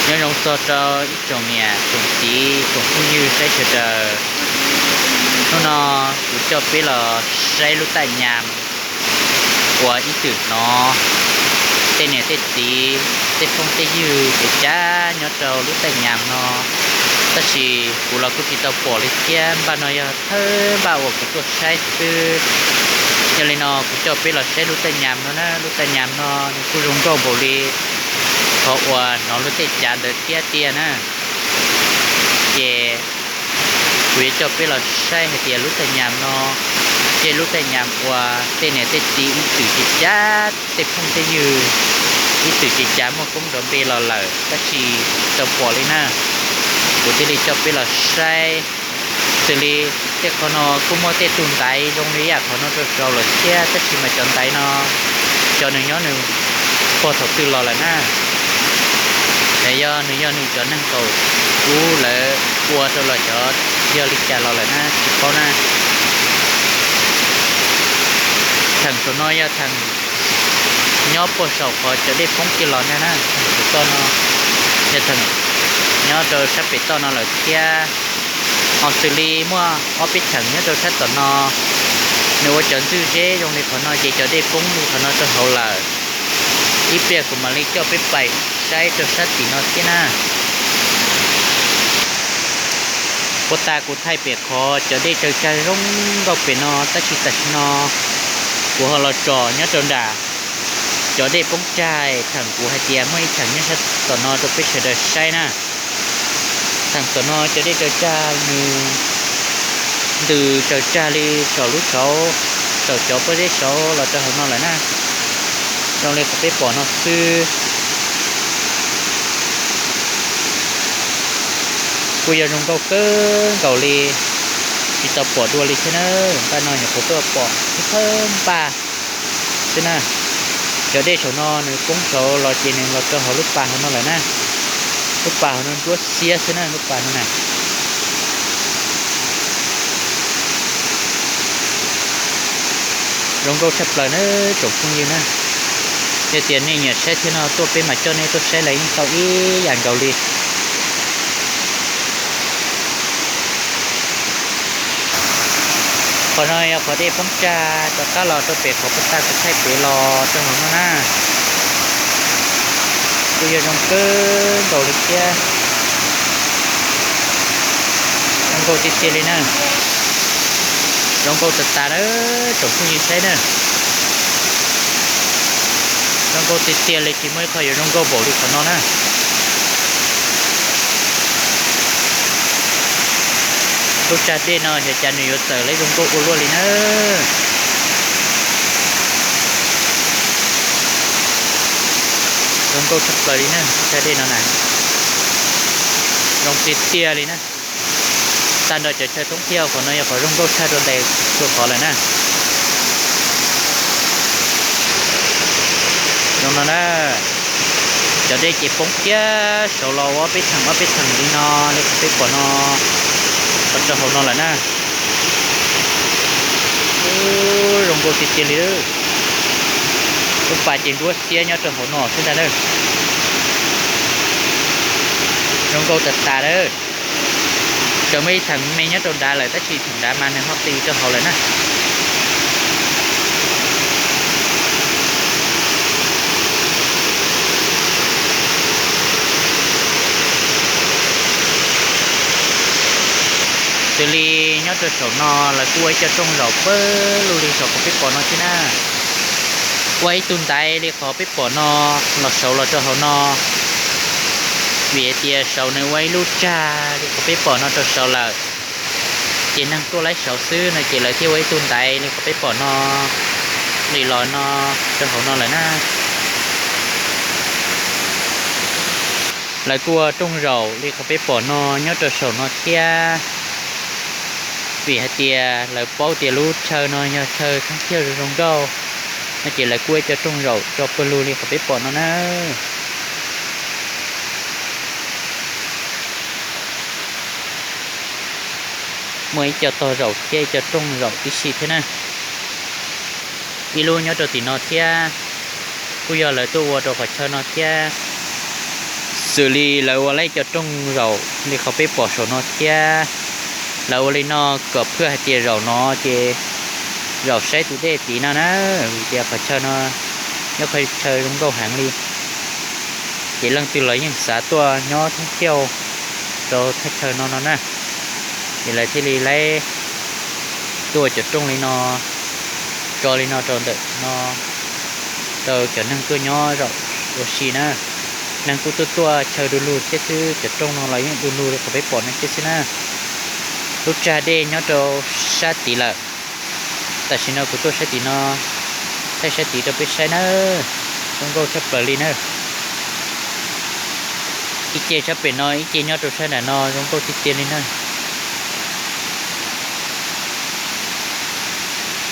Nyob zoo txog rau ib tsoom niam tsoom txiv tsoom phooj ywg saib sawv daws. Hnub no kuv coj peb los saib lub taj nyas uas ib txwm hnov tej niam tej txiv tej phooj tej ywg kev cab nyob rau lub taj nyas no, tab sis kuv los kuj tsis tau pom li thiab. Npaj no yog thawj npaj uas kuv tuaj saib xwb. Yog li no kuv coj peb los saib lub taj nyas no na. Lub taj nyas no nws kuj zoo nkauj npaum li qhov uas hnov luag tej cav ntawd thiab tiag na. Ces kuv yuav coj peb los saib hais tias lub taj nyas no, tej lub taj nyas uas tej niam tej txiv ib txwm kev cab tej phooj tej ywg ib txwm kev cab muaj koob nrov npe los lawm tab sis tsis tau pom li na. Kuv thiaj li coj peb los saib. Xws li tej qhov no kuj muaj tej tug ntaiv zoo li yam qhov no rau rau lawm thiab tab sis mas cov ntaiv no cov nws nyob nws puag thaum twg los lawm na. Yog nws yog nws cov neeg thaum ub lawv ua rau los cov yog li cas los lawm na tsis paub na. Theem saum no yog theem nyob puag saum qhov cov dej poob kiag los ntag na. Theem saum toj no yog theem nyob rau sab pem toj no lawm thiab. Ho xws li muaj ob peb theem nyob rau sab tom no, nws ua cov ntxwj zeb zoo li qhov no ces cov dej poob li qhov no rau hauv lawm. Ib pliag kuv mam li coj peb pais saib rau sab tim no thiab na. Puag ta kuv thaij pem qhov cov dej tsaws tsag zoo nkauj pem no tab sis tam sim no kuv ho los tsom nyob rau nram cov dej poob tsag theem kuv hais tias muaj ib theem nyob sab tom no rau peb sawv daws saib na. Theem tom no cov dej tsaws tsag nws ntws tsaws tsag li saum lub saud, saum cov pob zeb saud los rau hauv no lawm na. Zoo li qhov peb pom no xwb. Kuj yog zoo nkauj kawg nkaus li, tsis tau pom dua li thiab na. Npaj no nyuam qhuav tuaj pom thawj npaj xwb na. Cov dej saum no nws poob saud los ces nws los rau hauv lub pas hauv no lawm na. Lub pas hauv no nruab xiab xwb na, lub pas no na. Zoo nkauj tshaj plaws na tsoom phooj ywg na. Yog tias nej nyiam saib thiab no tuaj peb mam coj nej tuaj saib lawm yeej tau ib yam nkaus li. Qhov no yog qhov dej poob tsag rov qab los rau pem qhov puag ta kuv thaij pem los rau hauv no na. Kuj yog zoo kawg nkaus li thiab. Zoo nkauj tiag tiag li na. Zoo nkauj tas tas na tsoom phooj ywg saib na. Zoo nkauj tiag tiag li tsis muaj ib qho yuav zoo nkauj npaum li qhov no na. Lub tsag dej no xyov cas nws yuav txawm lawv zoo nkauj ua luaj li na. Zoo nkauj tshaj plaws li na, tsag dej no na. Zoo tiag tiag li na. Tag nrho cov chaw thoob thiab qhov no yog qhov zoo nkauj tshaj rau ntawm txhua qhov lawm na. Zoo no na, cov dej ces poob kiag saud los ob peb theem ob peb theem li no li qhov peb pom no, los rau hauv no lawm na. Zoo nkauj tiag tiag li. Lub pas ces nruab xiab nyob rau hauv no xwb ntag na. Zoo nkauj tas tas lawm. Tseem muaj ib theem me nyob rau nrad lawm tab sis theem nrad mas nws ho ti rau hauv lawm na. Xws li nyob rau saum no lawv kuj ua ib co rooj zaum pawg lug li saum qhov peb pom no thiab na. Ua ib tug ntaiv li qhov peb pom no los saud los rau hauv no, vim hais tias saud nws ua ib lub tsag li qhov peb pom no rau saud lawm, ces neeg tuaj laib saud xwb no ces lawv thiaj ua ib tug ntaiv li qhov peb pom no li los no rau hauv no lawm na. Lawv kuj ua rooj zaum li qhov peb pom no nyob rau saum no thiab, vim hais tias lawv paub tias lub chaw no yog chaw thoob thiab zoo zoo nkauj no ces lawv kuj ua ib co rooj zaum tso pawg lug li qhov peb pom no na. Muaj ib co tog zaum thiab ib co rooj zaum tib si thiab na. Ib lub nyob rau tim no thiab, kuj yog lawv tuaj ua rau qhov chaw no thiab. Xws li lawv ua lawv cov rooj zaum li qhov peb pom saum no thiab, lawv ua li no kom phwj hais tias zaum no ces zaum saib tus dej tid no na, vim tias qhov chaw no nyob qhov chaw zoo nkauj heev li. Ces leej twg los yeej xav tuaj nyob thoob thiaj rau thaj chaw no no na. Ces lawv thiaj li lawv tuaj cov rooj li no, tso li no rau ntawm no rau cov neeg tuaj nyob zaum ua si na. Neeg kuj tuaj tuaj chaw du lug thiab xwb, cov rooj no los yeej du lug li qhov peb pom no thiab xwb na. Lub tsag dej nyob rau sab tid lawm. Tam sim no kuv tuaj sab tim no, thaij sab tid rau peb saib na, zoo nkauj tshaj plaws li na. Ib ce sab pem no, ib ce nyob rau sab nram no zoo nkauj tiag tiag li na.